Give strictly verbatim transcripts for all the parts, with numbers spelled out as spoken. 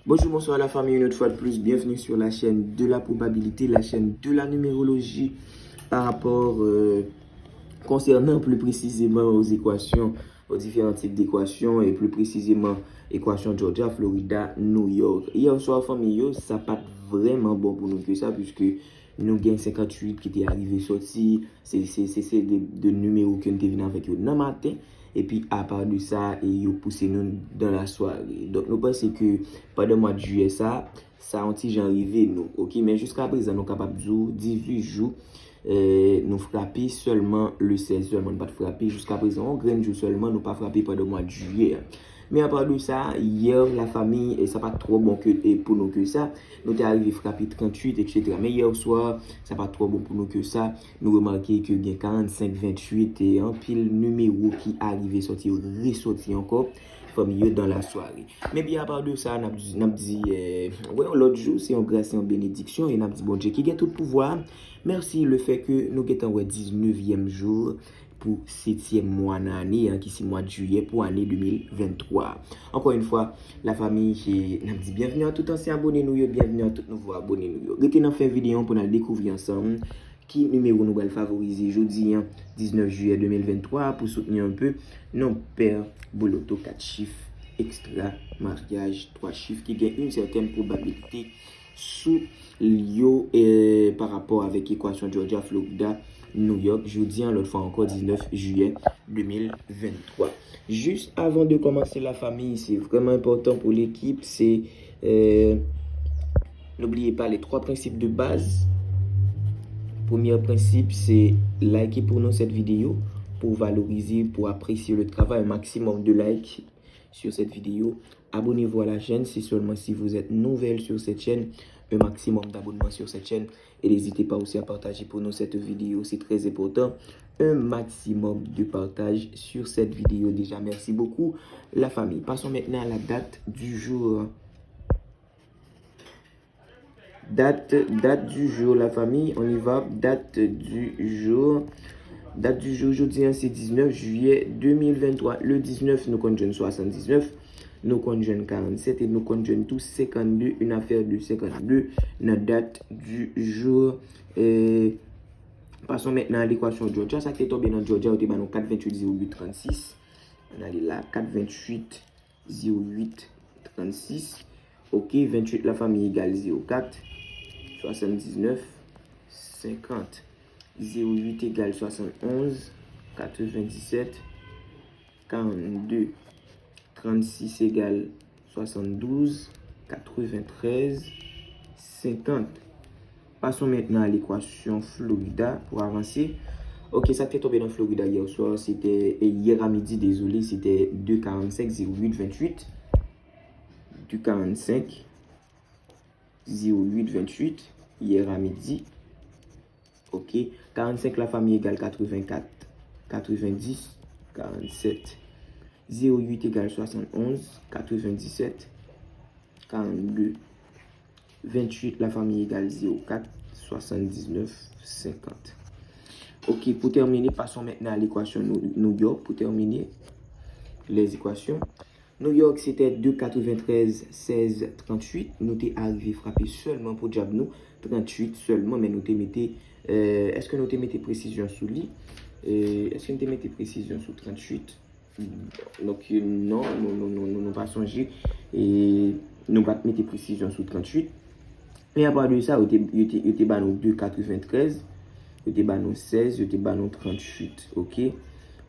Bonjour, bonsoir la famille, une autre fois de plus, bienvenue sur la chaîne de la probabilité, la chaîne de la numérologie, par rapport, euh, concernant plus précisément aux équations, aux différents types d'équations, et plus précisément, équation Georgia, Florida, New York. Yè swa, fanmi yo, sa pa t vrèman bon pou nou ke sa, puisque nou gen senkanntuit ki te arive sòti, se, se, se, se de, de nimewo ke n te vin avèk yo nan maten, epi apa de sa, e yo pouse nou dan la sware. Donk, nou panse ke pandan mwa de jiyè sa, sa yon ti jan rive nou, oke? Men jiska prezan, nou kapab di w dizuit jou, eh, nou frape sèlman le sèz sèlman, nou pa t frape jiska prezan. Yon grenn jou sèlman, nou pa frape pandan mwa de jiyè a. Men apa de sa, yè, lafanmi, e sa pa t twò bon ke, e pou nou ke sa. Nou te arive frape tranntuit, etsetera. Men yè swa, sa pa t twò bon pou nou ke sa. Nou remake ke gen karannsenk, venntuit, e anpil nimewo ki arive sòti, yo resòti ankò, fanmi yo, dan la sware. Men byen apa de sa, n ap di, n ap di, eh, wè, yon lòt jou, se yon gras, se yon benediksyon, e n ap di Bondye ki gen tout pouvwa, mèsi lefètke nou gentan wè diznevyèm jou pou setyèm mwa nan ane an, ki se mwa de jiyè pou ane de mil venntwa. Ankò yon fwa, lafanmi, se, n ap di byenveni a tout ansyen abone nou yo, byenveni a tout nouvo abone nou yo. Rete nan fen videyo an pou n al dekouvri ansanm ki nimewo nou pral favorize jodi an, diznèf jiyè de mil venntwa, pou soutni anpe non pè Boloto kat chif, ekstra maryaj twa chif ki gen yon sètèn pwobabilite sou yo, eh, pa rapò avèk ekwasyon Georgia, Florida, New York, jodi an, lòt fwa ankò, diznèf jiyè de mil venntwa. Jis avan de kòmanse, lafanmi, se vrèman enpòtan pou lekip, se, eh, n'oubliez pas les trois principes de base. Premye prensip, se like pou nou cette vidéo, pou valorize, pou apresye le travail, un maximum de like sur cette vidéo. Abonnez-vous à la chaîne, c'est seulement si vous êtes nouvelle sur cette chaîne, un maximum d'abonnements sur cette chaîne. Et n'hésitez pas aussi à partager pour nous cette vidéo, c'est très important. Un maximum de partage sur cette vidéo déjà. Merci beaucoup, la famille. Passons maintenant à la date du jour. Date, date du jour, la famille, on y va. Date du jour. Date du jour, jodi an, se diznèf jiyè de mil venntwa. Le diznèf, nou konn jwenn swasanndiznèf, nou konn jwenn karannsèt, e nou konn jwenn tou senkannde, une affaire de senkannde, nan date du jour. Eh, passons maintenant à l'équation Georgia. Sa ki te tonbe nan Georgia, yo te ba nou kat venntuit zewo uit trannsis. Ann ale la, kat venntuit zewo uit trannsis. Ok, venntuit, lafanmi, egal zewo kat, swasanndiznèf, senkant. Zewo uit egal swasannonz, katrevendisèt, karannde. Trannsis egal swasanndouz, katreventrèz, senkant. Passons maintenant à l'équation Florida pou avanse. Ok, sa ki te tonbe nan Florida yè swa, se te, e, yè a midi, dezole, se te de karannsenk zewo uit venntuit. De karannsenk zewo uit venntuit, yè a midi. Ok, karannsenk, lafanmi, egal katrevenkat, katrevendis, karannsèt. Zewo uit egal swasannonz, katrevendisèt, karannde. Venntuit, lafanmi, egal zewo kat, swasanndiznèf, senkant. Ok, pour terminer, passons maintenant à l'équation New, New York. Pour terminer les équations, New York, se te de katreventrèz sèz tranntuit. Nou te arive frape sèlman, podyab nou, tranntuit sèlman, men nou te mete, eh, èske nou te mete presizyon sou li? Eh, èske nou te mete presizyon sou tranntuit? Donk, non, nou, nou, nou, nou, nou pa sonje. E nou pa t mete presizyon sou tranntuit. Men apa de sa, yo te, yo te, yo te ba nou de katreventrèz, yo te ba nou sèz, yo te ba nou tranntuit, ok?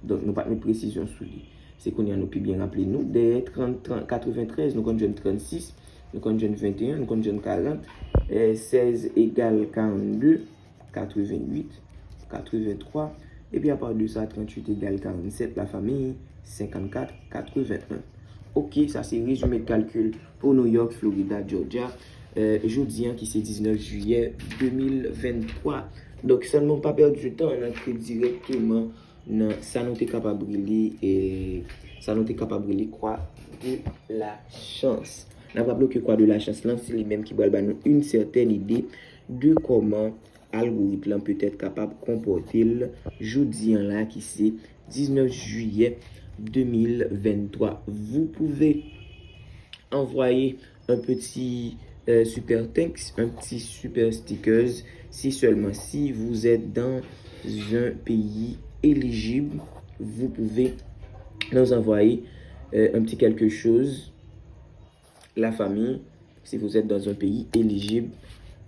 Donk, nou pa t met presizyon sou li. Se kounye a nou pi byen raple nou. Dèyè trant, trant, katreventrèz, nou konn jwenn trannsis, nou konn jwenn venteyen, nou konn jwenn karant. Eh, sèz egal karannde, katrevenuit, katreventwa, epi apa de sa, tranntuit egal karannsèt, lafanmi, senkannkat, katrevenn. Ok, sa se rezime kalkil pou New York, Florida, Georgia, eh, jodi an ki se diznèf jiyè de mil venntwa. Donk, san nou pa pèdi tan, n antre dirèkteman nan sa nou te kapab rele, e, sa nou te kapab rele kwa de la chans. N ap raple ke kwa de la chans lan, se li menm ki pral ba nou yon sètèn ide de kòman algorit lan petèt kapab konpòte l jodi an la, ki se diznèf jiyè de mil venntwa. Vous pouvez envoyer un petit euh, super thanks, un petit super stickers. Si seulement si vous êtes dans un pays éligible, vous pouvez nous envoyer euh, un petit quelque chose, la famille, si vous êtes dans un pays éligible,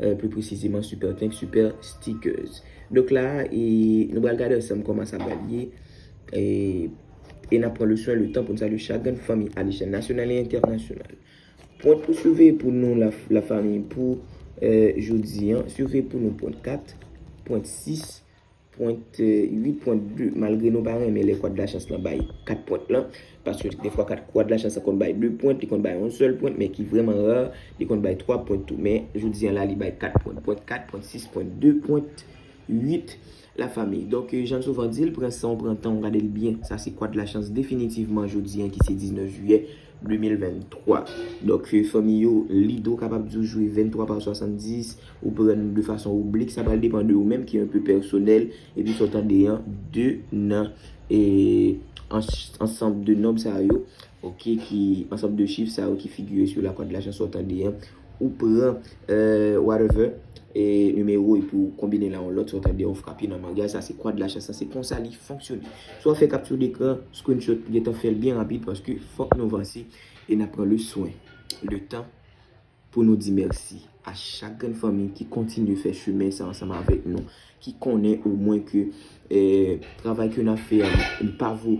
euh, plus précisément super thanks, super stickers. Donk la, e, nou pral gade ansanm kòman sa pral ye. E, e n ap pran le swen, le tan pou n salye chak grenn fanmi a lechèl nasyonal e entènasyonal. Pwent pou siveye pou nou la, la fanmi pou euh, jodi an, siveye pou nou pwent kat, pwent sis, pwent uit, pwent de. Malgre nou pa renmen lè kwa de lachans lan bay kat pwent lan, paske defwa kat kwa de lachans lan konn bay de pwent, li konn bay yon sèl pwent, men ki vrèman ra, li konn bay twa pwent tou. Men jodi an la, li bay kat pwent, pwent kat, pwent sis, pwent de, pwent uit, la fanmi. Donk, jan n souvan di l, pran san w pran tan w gade l byen. Sa se kwa de lachans definitivman jodi an ki se diznèf jiyè de mil venntwa. Donk, fanmi yo, lide w kapab di w jwe venntwa pa swasanndis, ou pran de fason oblik, sa pral depann de ou menm ki un peu pèsonèl, epi sa w tande an, de nan e, ans- ansanm de nonb sa yo, ok, ki ansanm de chif sa yo ki figire sou la kwa de lachans sa w tande an, ou pran euh, whatever e nimewo epi ou konbine l a yon lòt, sa w tande an, ou frape nan maryaj, sa se kwa de lachans, sa se konsa li fonksyone. Swa fè kapti dekran, screenshot, gentan fè l byen rapid paske fòk nou vanse e n ap pran le swen, le tan pou nou di mèsi a chak grenn fanmi ki kontinye fè chemen sa ansanm avèk nou, ki konnen omwen ke eh, travay ke n ap fè a, li pa vo,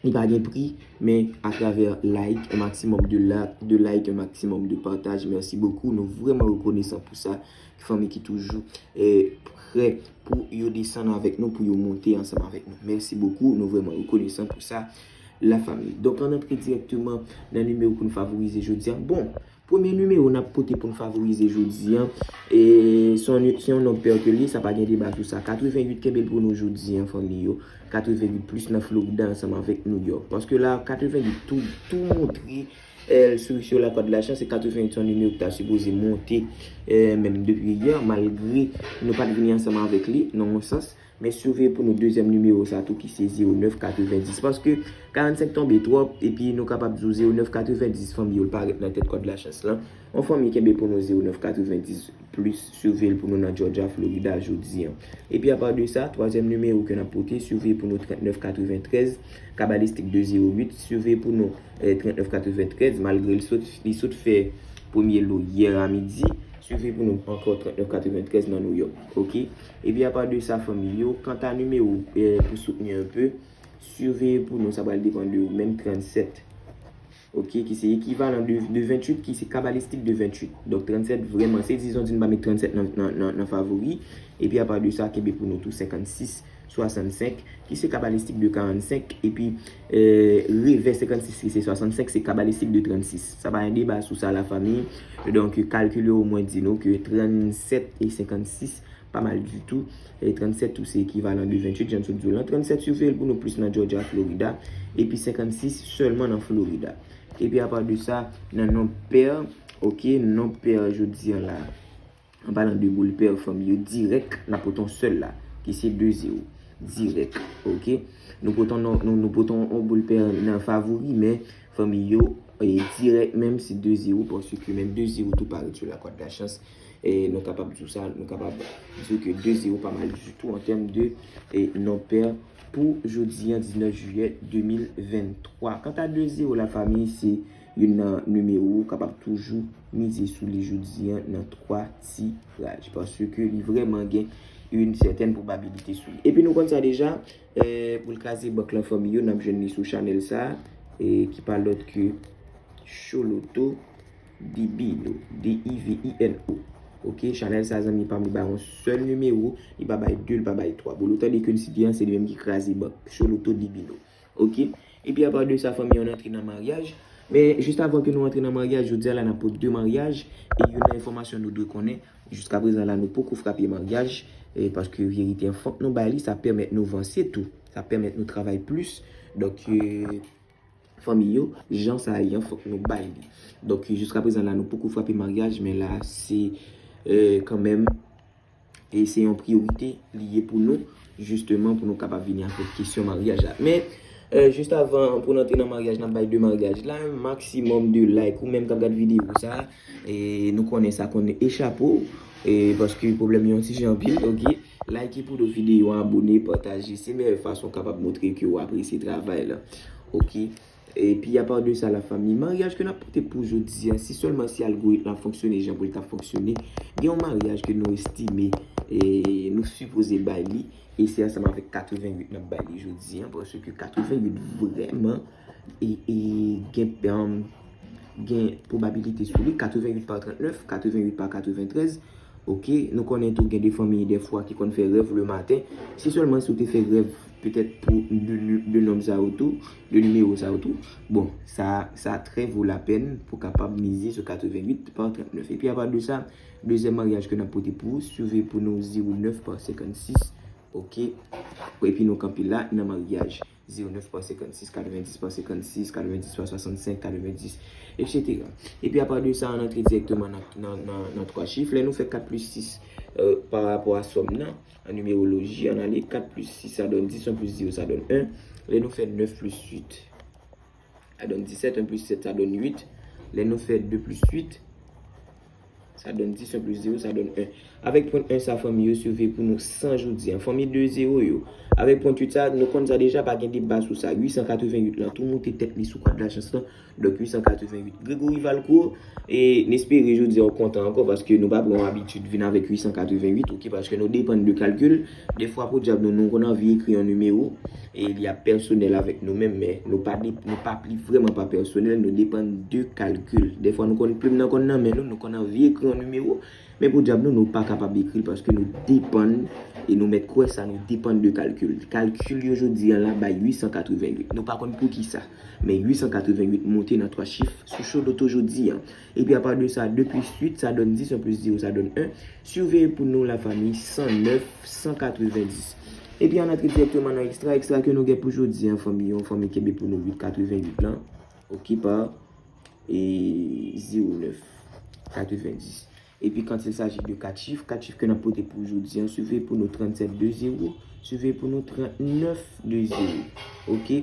li pa gen pri, men atravè like, un maximum de la, de like, un maximum de partaj, mèsi bokou, nou vrèman rekonesan pou sa, fanmi ki toujou eh, prè pou yo desann avèk nou, pou yo monte ansanm avèk nou. Mèsi bokou, nou vrèman rekonesan pou sa, la fanmi. Donk, ann antre dirèkteman nan nimewo pou nou favorize jodi a. Bon, premye nimewo n ap pote pou n favorize jodi a, e se yon, se yon nonb pè ke li ye, sa pa gen deba sou sa. Katreventuit kenbe l pou nou jodi a, fanmi yo. Katreventuit plis nan Florida ansanm avèk New York. Paske la, katreventuit tou, tou montre eh, sou, sou la kwa de lachans, se katreventuit se yon nimewo ki ta sipoze monte eh, menm depi yè, malgre nou pa t vini ansanm avèk li, nan yon sans. Men siveye pou nou dezyèm nimewo sa tou ki se zewo nèf katrevendis. Paske karannsenk tonbe twòp, epi nou kapab di w zewo nèf katrevendis fanmi yo l parèt nan tèt kwa de lachans lan. Yon fanmi kenbe pou nou zewo nèf katrevendis plis, siveye l pou nou nan Georgia, Florida, jodi an. Epi apa de sa, twazyèm nimewo ke n ap pote, siveye pou nou trannèf katreventrèz, kabalistik de zewo uit, siveye pou nou eh, trannèf katreventrèz, malgre li sot, li sot fè premye lo yè a midi, siveye pou nou ankò trannèf katreventrèz nan New York. Ok? Epi apa de sa, fanmi yo, kanta nimewo eh, pou soutni un peu, siveye pou nou, sa pral depann de ou menm, trannsèt. Ok, ki se ekivalan de, de ventuit, ki se kabalistik de ventuit. Donk, trannsèt vrèman, se dizon di n pa met trannsèt nan, nan, nan, nan favori. Epi apa de sa, kenbe pou nou tou senkannsis, swasannsenk, ki se kabalistik de karannsenk, epi eh, revè senkannsis ki se swasannsenk, se kabalistik de trannsis. Sa pa gen deba sou sa, la fanmi. Donk, kalkile omwen di nou ke trannsèt e senkannsis pa mal ditou. E trannsèt tou se ekivalan de ventuit, jan m sot di w lan. Trannsèt siveye l pou nou plis nan Georgia, Florida, epi senkannsis sèlman nan Florida. Epi apa de sa, nan nonb pè, ok, nonb pè jodi an la. An palan de boul pè, fanmi yo, dirèk, n ap pote yon sèl la, ki se de zewo. Dirèk, ok. Nou pote yon, nou, nou pote yon boul pè nan favori, men fanmi yo, e, dirèk menm se de zewo, paske menm de zewo tou parèt sou la kwa de lachans. E nou kapab di w sa, nou kapab di w ke de zewo pa mal ditou an tèm de e, nonb pè pou jodi an, diznèf jiyè de mil venntwa. Kanta de zewo, la fanmi, se youn nan nimewo ou kapab toujou mize sou li jodi an nan twa tiraj, paske li vrèman gen yon sètèn pwobabilite sou li. Epi nou konn sa deja, eh, pou l kraze bank lan, fanmi yo, n ap jwenn li sou chanèl sa, eh, ki pa lòt ke Sholoto Divino, D I V I N O. Ok, chanèl sa, zanmi pa m, li ba yon sèl nimewo, li pa bay de, li pa bay twa. Bon, ou tande ke n site an, se li menm ki kraze bank. Sholoto Divino. Ok? Epi apa de sa, fanmi, ann antre nan maryaj. Men, jis avan ke nou antre nan maryaj, jodi a la, n ap pote de maryaj. E youn nan enfòmasyon nou dwe konnen, jiskaprezan la, nou poko frape maryaj. E paske verite an, fòk nou bay li, sa pèmèt nou vanse tou. Sa pèmèt nou travay plis. Donk, e, fanmi yo, jan sa ye an, fòk nou bay li. Donk, jiskaprezan la, nou poko frape maryaj, men la, se, e, kanmenm, e se yon priyorite li ye pou nou, jisteman, pou nou kapab vini avèk kesyon maryaj la. Men, Euh, just avan pou n antre nan maryaj, n ap bay de maryaj la, un maximum de like. Ou menm k ap gad videyo sa, e nou konnen sa konn echape w, e paske pwoblèm yo yon ti jan anpil, oke? Like pou nou videyo, abone, pataje. Se meyè fason w kapab montre ke w apresye travay la, oke? Epi apa de sa, la fami, maryaj ke n ap pote pou jodi a, si sèlman si algoritm la fonksyone jan pou l ta fonksyone, gen yon maryaj ke nou estime e nou sipoze bay li, e se ansanm avèk katrevenwit n ap bay li jodi a, paske katrevenwit vrèman e, e gen, um, gen pwobabilite sou li, katrevenwit pa trannèf, katrevenwit pa katreventrèz, oke? Nou konnen tou gen de fanmi, dèfwa, ki konn fè rèv le maten. Si sèlman si w te fè rèv, petèt, pou de, de nonm sa yo tou, de nimewo sa yo tou, bon, sa, sa trè vo lapèn pou kapab mize sou katrevenwit pa trannèf. Epi apa de sa, dezyèm maryaj ke n ap pote pou ou, swive pou nou zewo nèf pa senkannsis, oke? Epi nou kanpe la nan maryaj. Zewo nèf pa senkannsis, katrevendis pa senkannsis, katrevendis pa swasannsenk, katrevendis, etsetera. Epi apa de sa, ann antre dirèkteman nan, nan, nan, nan twa chif. Lè nou fè kat plis sis, euh, pa rapò a sòm nan, an nimeroloji, ann ale, kat plis sis, sa donn dis, en plis zewo, sa donn en. Lè nou fè nèf plis uit, sa donn disèt, en plis sèt, sa donn uit. Lè nou fè de plis uit, sa donn dis, en plis zewo, sa donn en. Avèk pwen en sa, fanmi yo, swive pou nou san jodi a. Fanmi de zewo yo. Avèk pwen uit sa, nou konn sa deja, pa gen deba sou sa. Uit san katrevenwit lan tou moute tèt li sou kad lachans lan. Donk, uit san katrevenwit. Gregory Valcourt, e n espere jodi a w kontan ankò, paske nou pa pran yon abitid vin avèk uit san katrevenwit, oke, paske nou depann de kalkil. Dèfwa, podyab nou, nou konn anvi ekri yon nimewo, e li ap pèsonèl avèk nou menm, men nou pa de, nou pa pli vrèman pa pèsonèl, nou depann de kalkil. Dèfwa, nou konn plim nan konn nan men nou, nou konn anvi ekri yon nimewo, men podyab nou, nou pa kapab ekri l paske nou depann, e nou mèt kwè sa, nou depann de kalkil. Kalkil yo jodi a la bay uit san katrevenwit. Nou pa konn poukisa, men uit san katrevenwit moute nan twa chif sou cho loto jodi a. Epi apa de sa, de plis uit, sa donn dis, en plis zewo, sa donn en. Swive pou nou, la fami, san nèf, san katrevendis. Epi ann antre dirèkteman nan ekstra, ekstra ke nou gen pou jodi a, fanmi yo, fanmi, kenbe pou nou uit katrevenwit lan. Oke, pa, e, zewo nèf katrevendis. Epi quand il s'agit de kat chif, kat chif ke n ap pote pou jodi a, swive pou nou trannsèt de zewo, swive pou nou trannèf de zewo. Oke?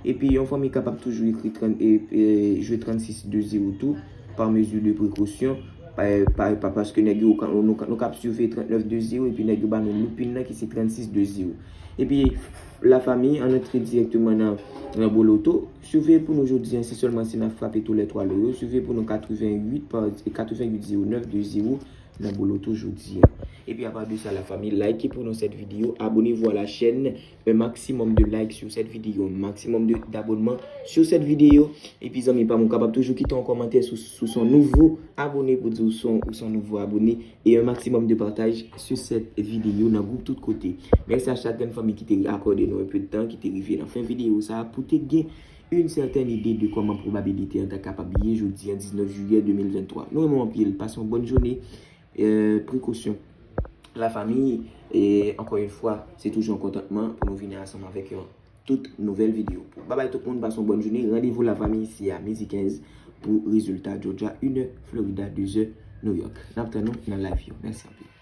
Epi yon fanmi kapab toujou ekri trant, e, e, jwe trannsis de zewo tou, pa mezi de prekosyon, pa, pa, pa, paske nèg yo, nou, nou, nou kab swive trannèf de zewo, epi nèg yo ba nou loupin nan ki se trannsis de zewo. Epi, la fami, ann antre dirèkteman nan, nan boloto. Swive pou nou jodi a, se sèlman si n ap frape toulètwa lo yo. Swive pou nou katrevenwit pa, katrevenwit zewo nèf de zewo nan boloto jodi a. Epi apa de sa, la fami, like pou nou cette vidéo, abonnez-vous à la chaîne, un maximum de like sur cette vidéo, un maximum de, d'abonnement sur cette vidéo. Epi zanmi pa m, ou kapab toujou kite yon kòmantè sou, sou son nouvo abone pou di ou son, ou son nouvo abone. E un maximum de partaj sur cette vidéo nan gwoup tout kote. Mèsi a chak grenn fanmi ki te akòde nou un peu de temps, ki te rive nan fen videyo sa a pou te gen une certaine idée de kòman pwobabilite an ta kapab ye jodi a diznèf jiyè de mil venntwa. Nou renmen w anpil, pase yon bòn jounen, euh, prekosyon. La fami, e ankò yon fwa, se toujou yon kontantman pou nou vini ansanm avèk yon tout nouvèl videyo. Babay tout moun, pase yon bòn jounen. Randevou la fami isi a midi kenz pou rezilta Georgia, inè Florida, dezè New York. N ap tann nou nan live yo. Mèsi anpil.